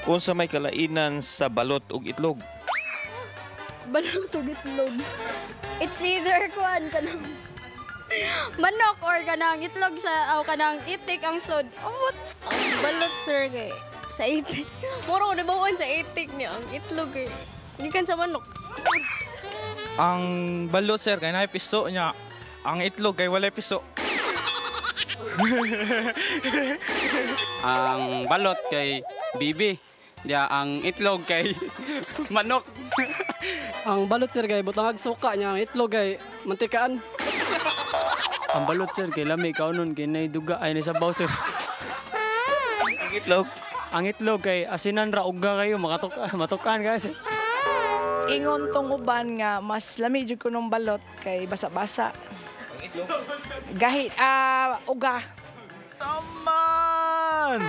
Unsa may kalainan sa balot ug itlog? Balot ug itlog. It's either kuan, kanang manok or kanang itlog sa aw kanang itik ang sud. Oh, what? Ang balot, sir, kay sa itik. Muro ko nabawon sa itik niya ang itlog eh. Gikan sa manok. Ang balot, sir, kay naay piso niya. Ang itlog kay walay piso. Ang balot kay bibi. Diya ang itlog kay manok. Ang balot, sir, kay butangag suka niya, ang itlog kay mantikaan. Ang balot, sir, kay lami kaunon kay nay duga ay nay sabaw, sir. Ang itlog? Ang itlog kay asinan ra uga kayo makatuk matukan guys. Ingon tong uban nga mas lami jud kunong balot kay basa-basa. Ang itlog? Gahit uga. Taman!